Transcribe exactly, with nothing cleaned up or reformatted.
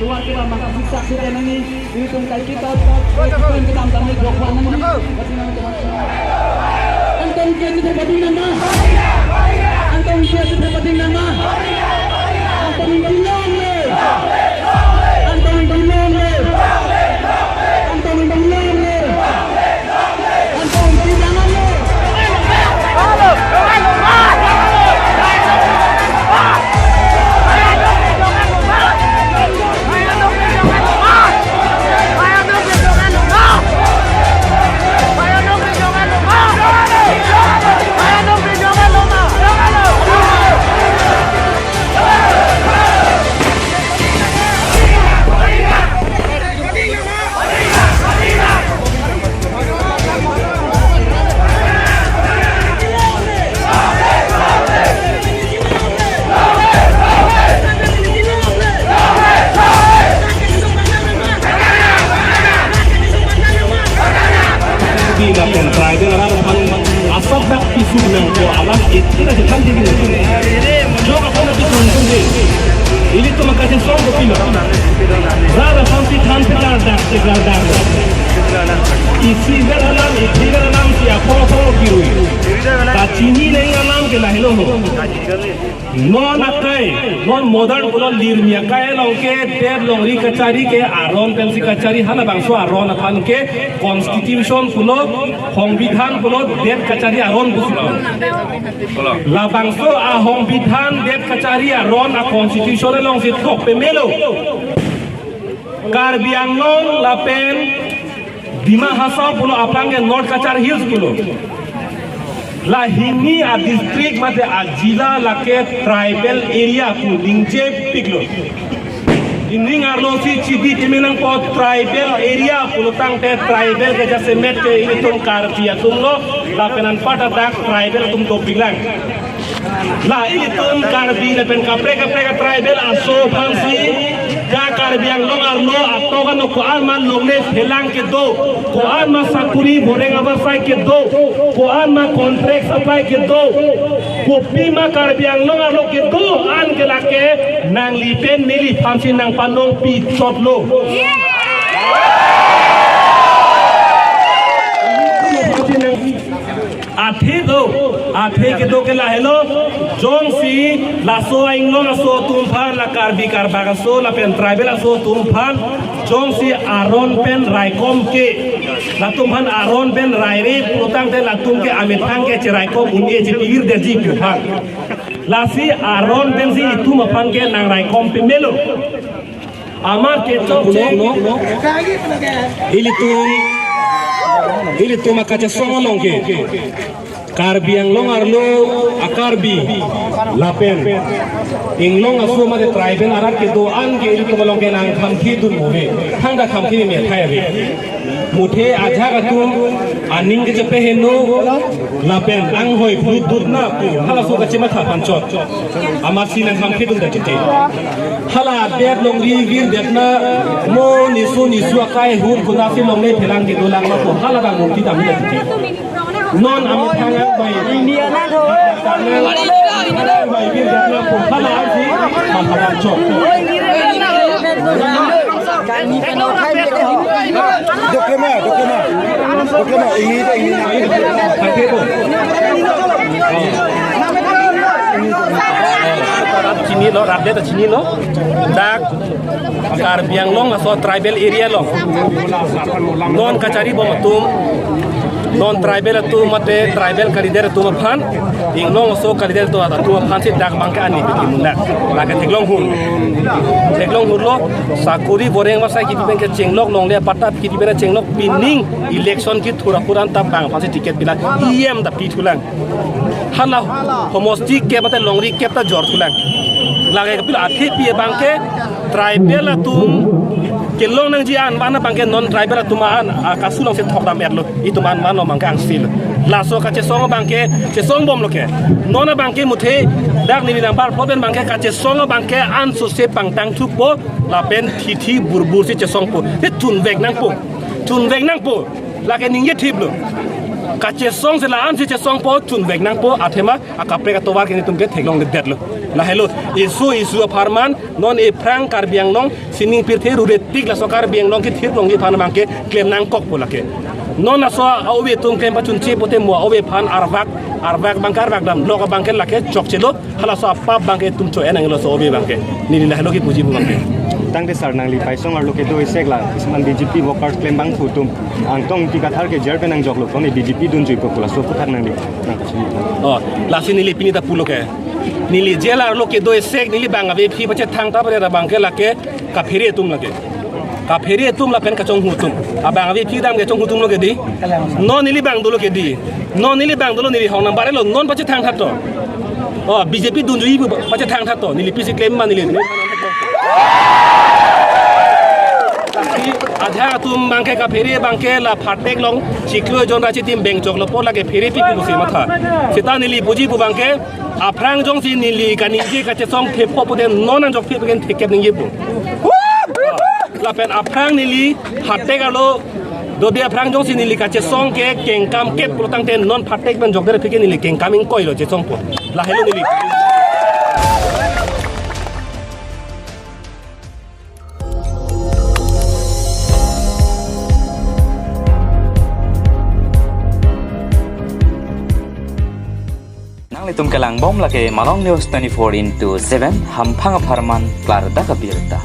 Luar kita maka siksa kita nani, ini tungkai kita, kita kita kita kita. Anton ke kita bading nama, Anton ke kita bading nama, Anton bilang le, Anton bilang le, Anton bilang le. Di lapen tribal arat aphan asap dak pisuk nangpo alam ithira dithan dingin. Jok aphan ati kongkong de. Ilitum akachesong kopilo. Rat aphan si than pekar dak pekar dak. Isi ver alam, isi ver alam si apho apho kirui. Kachini nang alam ke lahelo ho. Non akai, non modern pulo lirmi akai along ke det longri kachari ke aron pensi kachari, halabangso aron aphan ke constitution pulo, songbidhan pulo, det kachari aron pusi. Labangso asongbidhan, det kachari aron, a constitution alongsi thok pemelo. Karbi Anglong lapen Dima Hasao pulo aphrang ke North Cachar Hills pulo. La hini a district mate a jila lake tribal area pu ningjepiklo. Ining arlo si chidi timi nangpo tribal area pulo tangte tribal ke jasemet ke ilitum Karbi atumlo lapen anparta dak tribal atum dopiklang. La ilitum Karbi lapen kaprek kaprek a tribal aso aphansi ka Karbi Anglong arlo atok ano ko-an ma longle phelang kedo, ko-an ma sakuri boreng abarsai kedo, ko-an ma contract supply kedo, kopi ma Karbi Anglong arlo kedo an ke lake nangli pen neli aphansi nangpanong pichotlo. Athe do, athe kedo ke lahelo, jongsi laso a-Inglong aso atum aphan, la Karbi Karbak aso lapen tribal aso atum aphan jongsi aron pen raikom ke, latum aphan aron pen raire pulotangte latum ke amethang ke cheraikom un-e chepivirdetji pu aphan. Lasi aron pensi itum aphan ke nangraikom pemelo. Amat kechokche. Ilitum, ilitum akachesong along ke Karbi Anglong arlo a-Karbi lapen Inglong aso mate tribal arat kedo an ke ilitum along ke nangkhamkhidun move. Thangta khamkhi me thai ave. Muthe ajak atum aning kechepeheno lapen anghoi phlut dut na pu halaso kachematha aphan chot. Amatsi nangkhamkhidun da titi. Hala det longri virdetna mo nisu nisu akai ahut konatsi longle phelang kedolang ma pu hala dang murti dam da titi. Non amethang bai. Ini anak ho. Bai virdetna pu hala ansi mahadan chot. Doklema, doklema. Doklema, ini, ini, ini. Kake ko. Chinilo, rat det chinilo. Dak Karbi Anglong aso tribal area lo. Non kachari bom atum, non tribal atum mate tribal kalidet atum aphan, Inglong aso kalidet atum, atum aphan si dak bangke ani piti munak. Lake theklong hur. Theklong hurlo, sakuri boreng abarsai kipi pen kechenglok, longle patta kipi pen chenglok, pining election kethur aphuran ta bang aphansi ticket pilang, E M ta pithulang. Hala homosti kep mate longri kep ta jorthulang. Lake kapilo athe pi abangke tribal atum kelong nangji an mana abangke non tribal atum an akasu alongsi thokdam etlo. Itum an mana abangke angsil. Laso kachesong abangke chesong bomlo ke. Non abangke muthe dak neli nangbar problem abangke kachesong abangke ansose pangtang thukpo lapen thithi burbur si chesongpo. Te thunvek nangpo. Thunvek nangpo. Lake ningje thiplo. Kachesong si la-an si chesongpo, chunvek nangpo, athema akaprek atovar ke netum ke theklongledetlo. Lahelo, isu isu apharman, non ephrang Karbi Anglong sining pirthe rure tik laso Karbi Anglong kethir longji aphan abangke klem nangkokpo lake. Non laso a-ove atum klem pachunche pote mo a-ove aphan arvak, arvak abangke arvak damlok abangke lake chokchelo, halaso apap abangke itum cho-en nanglo laso ove abangke. Neli lahelo kipuji pu abangke. Tangte sir, nangli Baisong arlo kedo isek la, isman B J P workers klembangphu atum Angtong Ingti Kathar ke jail pen nangjoklo, kone B J P dunjuipo pu laso aphuthak nangli nangkachini. Oh, lasi neli pini ta pulo ke. Neli jail arlo kedo isek neli bang avephi pachethang tha pare abangke lake kaphere atum lake. Kaphere atum lapen kachonghu atum. Abang avephi dam kachonghu atumlo ke dei. Non neli bang dolo ke dei. Non neli bang dolo, neli hong number lo, non pachethang tha to. Oh, B J P dunjui pu pachethang tha to. Neli pisi klem ma neli. Lasi ajahak atum abangke kaphere abangke la phatek along chiklo jon ra chitim bengchoklo apot lake pherepi pusi matha. Seta neli puji pu abangke aphrang jongsi neli kaningje kachesong thepo pote non nangjok phi pen thekep ningjepo. Lapen aphrang neli phatek arlo dode aphrang jongsi neli kachesong ke kengkam kep pulo tangte non phatek pen jokder aphi ke neli kengkam ingkoilo chesongpo. Lahelo neli. Nanglitum kelangbom lake Malong News twenty-four into seven, hamphang apharman klardak abirta.